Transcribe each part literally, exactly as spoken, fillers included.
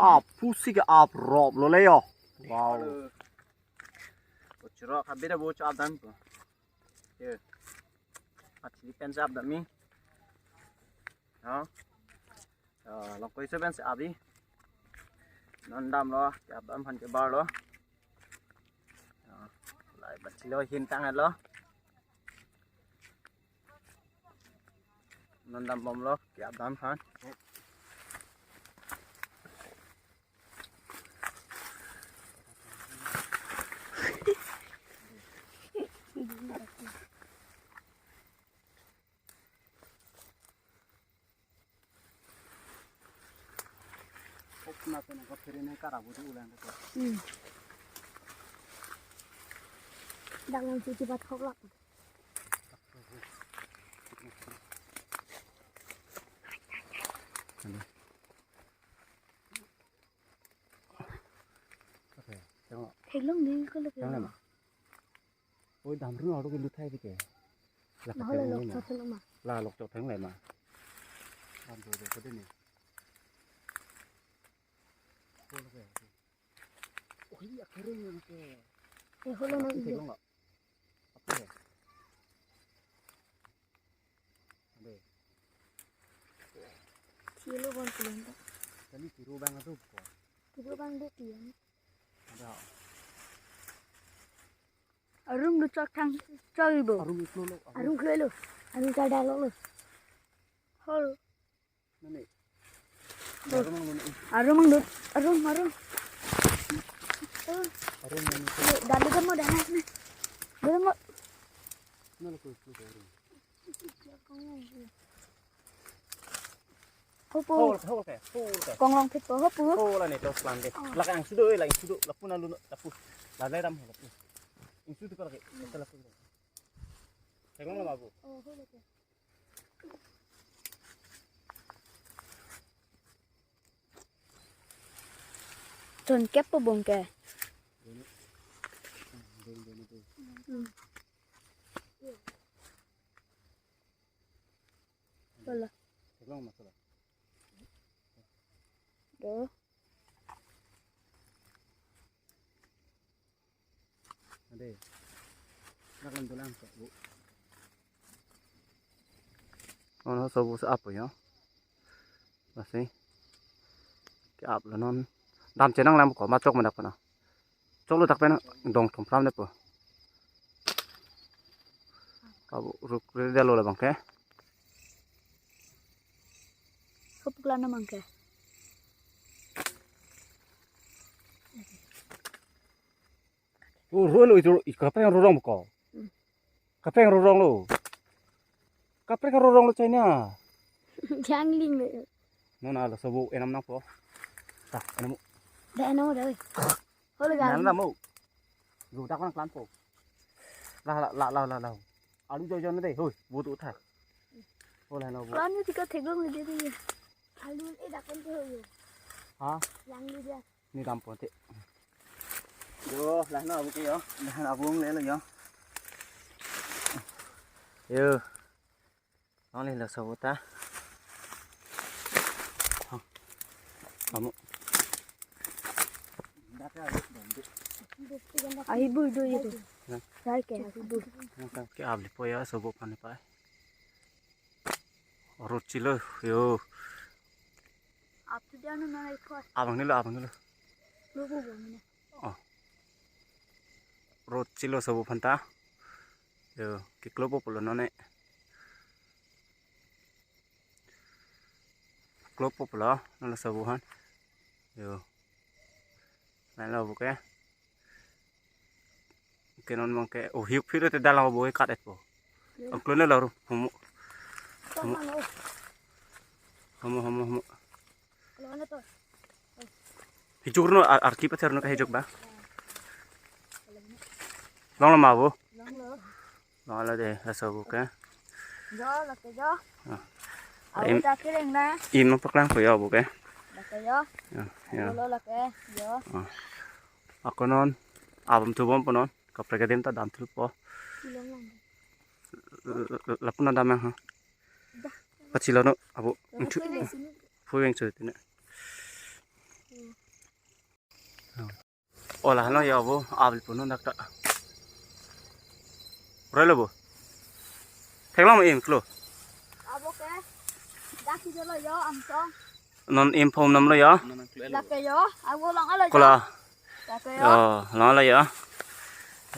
Ap pusi ke ap rop lo le yo. Wow. Churo kabe da bo cho ap dam ko. Ye. Achili pen cho ap dam mi. Ha. Ah, long koi so pen si abi. Non damlo, ke ap dam aphan ke bar lo. Ah, lai bat chilo hin tang lo. Non dambomlo, ke ap dam aphan. Hop na pen ko phere ne kara budi ulang ko. Hmm. Dang nang cuci bat hok lak. Oke, tengok. Helong ni ko lagi. Tengok ma. Oi, dam run aro ke luthai dike. La, ma, ka hola tengok lok ma. Chot tengok ma. La lok chot tengok le ma. Dam do do ko de ni. Ko lagi. Oi, ya kering yang ke. Eh, hola nang. Apa ya? Ade. Silo kon pulang ta. Kali tiru bang atu ko. Tiru bang de tiang. Ada. Arum du chok thang chok ibo. Arum iklo lo. Arum khelo. Arum cha dalo lo. Hol. Nani. Arum mang lo ni. Arum mang dut. Arum, arum. Arum mang lo. Dali kan mau dana ni. Belum mau. Nalo ko iklo arum. Hopu. Hol ke, hol ke, hol ke. Konglong thik po, hopu. Hol ani to plan de. Oh. Laka ang sudo, eh, la ang sudo, lapu na luno, lapu. La dai ram, lapu. Ang sudo ko lagi, kita lapu. Tengok lo, Babu. Oh, hol ke. Ton kep po bong ke. Hmm. Wala. Tengok masalah. Do. Ade. Nak lang tulang ko, Bu. Non ho sobu sa apo yo. Basi. Ke ap lo non. Dam chenang lam ko ma chok ma dak ko na. Choklo dak pen dong thom phram le po. Abu ruk re dalo labang ke. Hop klan abang ke. Oh, ro lo itu, i kaprek rorong ko. Hmm. Kaprek rorong lo. Kaprek rorong lo China. Jangling lo. Non alo sobu enam nang po. Ta, enam. Da enam da, oi. Hol ga. Enam nang mo. Ru dak nang klan po. La, la, la, la, la, la. Alu jo jo na de, hoi, bu tu tha. Hol hai lo bu. Klan ni tika theklong ni de de. Alu e dak kan po yo. Ha? Yang ni dia. Ni dam po te. Yo, lahno abu ke yo. Lahno abu le lo yo. Yo. Nang le lo sobu ta. Kamu. Ahi bu do ye tu. Nah. Sai ke ahi bu. Ke abli po ya sobu pani pa. Rot chilo yo. Ap tu dia no na ikho. Abang ni lo, abang ni lo. Lo bu bu ni. Oh. Rot chilo sobu aphan ta. Yo, kiklo po pulo non e. Klo po pulo non lo sobu aphan. Yo. Lain lo bu ke. Ke non mang ke, oh, hiu phiro te dalang bu ke kat et po. Ang klo ne lo ru. Homo. Homo, homo, homo. Hijuk no, ar-, arki pather no ka hijuk ba. Long lo ma bu. Long lo. Long lo de, la sobu ke. Jo, lake jo. Ah. Awo im-, ta kereng na. Im paklang ko yo bu ke. Lake jo. Ya, ya. Awo lo lake jo. Ah. Ako non, abam tubom po non. Kaprek adim ta dam thul po. Chilong lang. L-, l-, lapu na dam yang ha. Dah. Pachilo no, abu. Lapu na sini. Phu yang chu tine. Hmm. Oh, lahenlo ya bo, abil punon dak ta. Relo bo. Theklong im klo. Abo ke. Dak si jolo yo amsong. Non im phom namlo ya. Lake yo, abo long alo yo. Kola. Lake yo. Yo, long alo ya.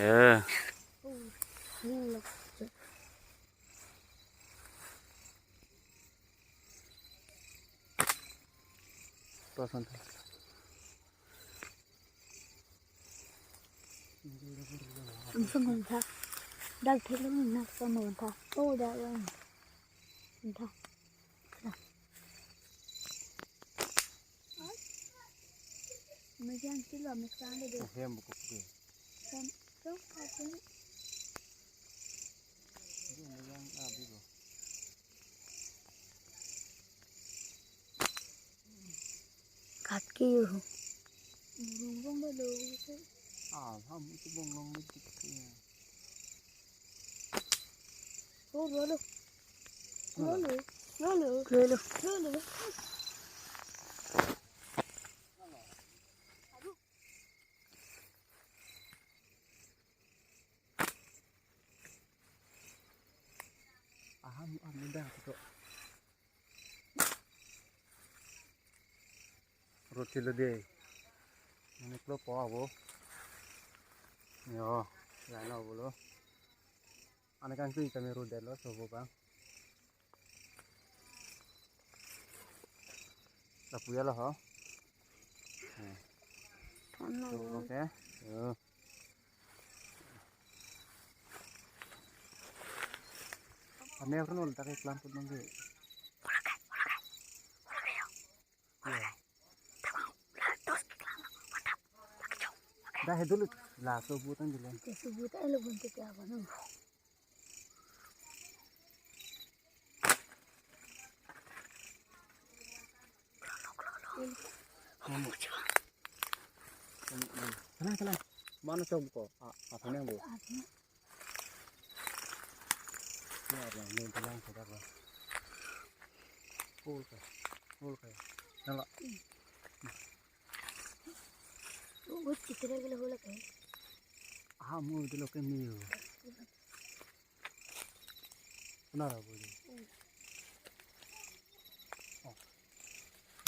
Eh. Pasan. Ang sungkun tha. Dag thek lang na sungkun tha. Oh, dag lang. Tha. Mejan silo meksan de. Hem buku buku. Hem. Tuh, satu. Ini mejan abi bo. Kat kiu. Burung bong belo itu. Ah, ham itu bong long betik ya. Oh, lolo. Lolo. Lolo. Lolo. Lolo. Aham, ah, mudah tu. Roti lo de. Ini klo po abo. Yo, ya na bolo. Ane kangtui kami roti lo sobo bang. Lapu ya lo ho. Nah. Thon lo. So, oke. Yo. Ane run ul tak iklan pun nangge. Dah, he dulu. Laso butan dulu. Te subut elo bunte ke apa no? Sana, sana. Mana cok ko? Ah, apa nang bu? Ya, ya, ini bilang sudah lah. Full ka, full ka. Nala. Oh, citra gila bola kai. Ah, mu dilo ke miu. Kenal apa dia? Oh.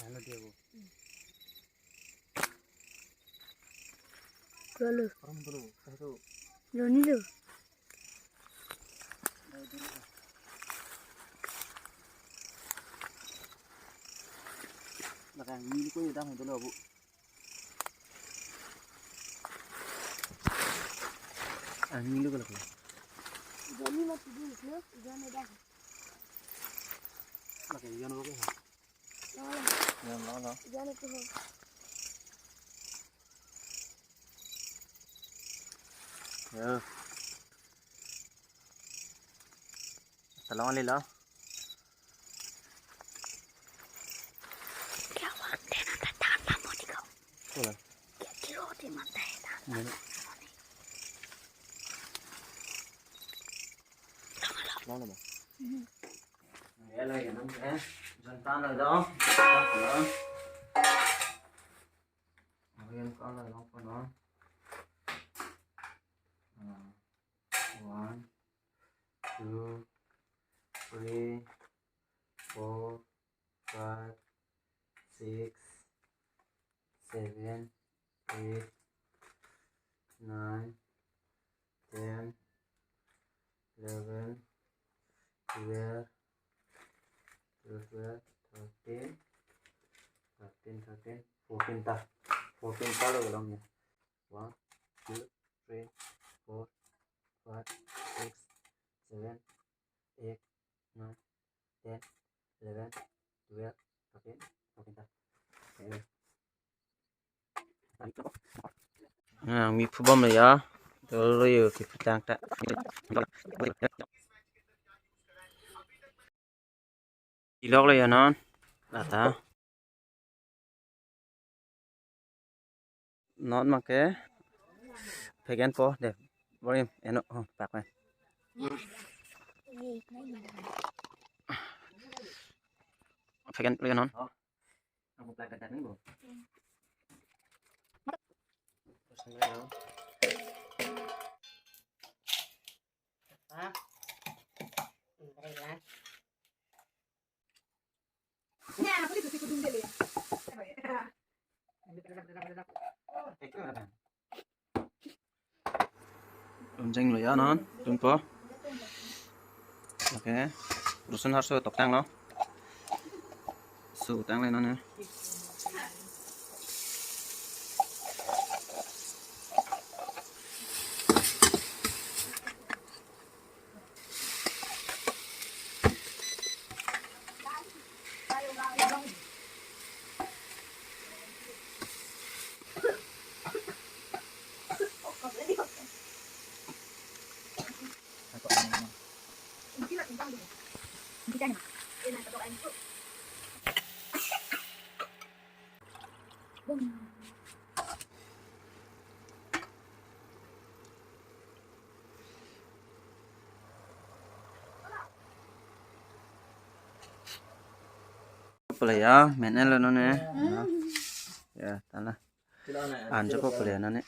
Mana dia bu? Lalu. Orang dulu, satu. Joni lo. Belakang ini kau yang dah dulu bu. Ah, ini lu kalau. Joni mati dulu, joni dah. Pakai ikan apa? Yan, no, no. Yan ito ho. Ya. Talong ali lo. Kya wak de na ta tan na mo di ko. Wala. Kya kiro di mata ya ta. Mana? Long lo ba? Mhm. Ya, lagi nang, eh. Jantan lo dong. Lo. Ayan ka lo, long ko no. Ah, one, two, three, four, five, six, seven, eight, nine, ten, eleven, twelve, twelve, thirteen, thirteen, thirteen, fourteen ta. Fourteen ta lo long ya. One, two, three, four, five, six, seven, eight, nine, ten, eleven, twelve, thirteen, fourteen ta. Ayan. Nangmi phubom lo ya. Dolo yo kiputang ta. Ilok lo ya non. Lata. Not make. Pegen po de. Borim eno ho pak me. Pegen lo ya non. Ang kuplay ka dati bo. Ano? Ah. Dari lang. Lonjeng lo ya non, tungpo. Okay. Rosun harso toktanglo. Sutang le non ya. Pule ya, men-el lo non ne. Ya, tala. Anjo ko pule non ne.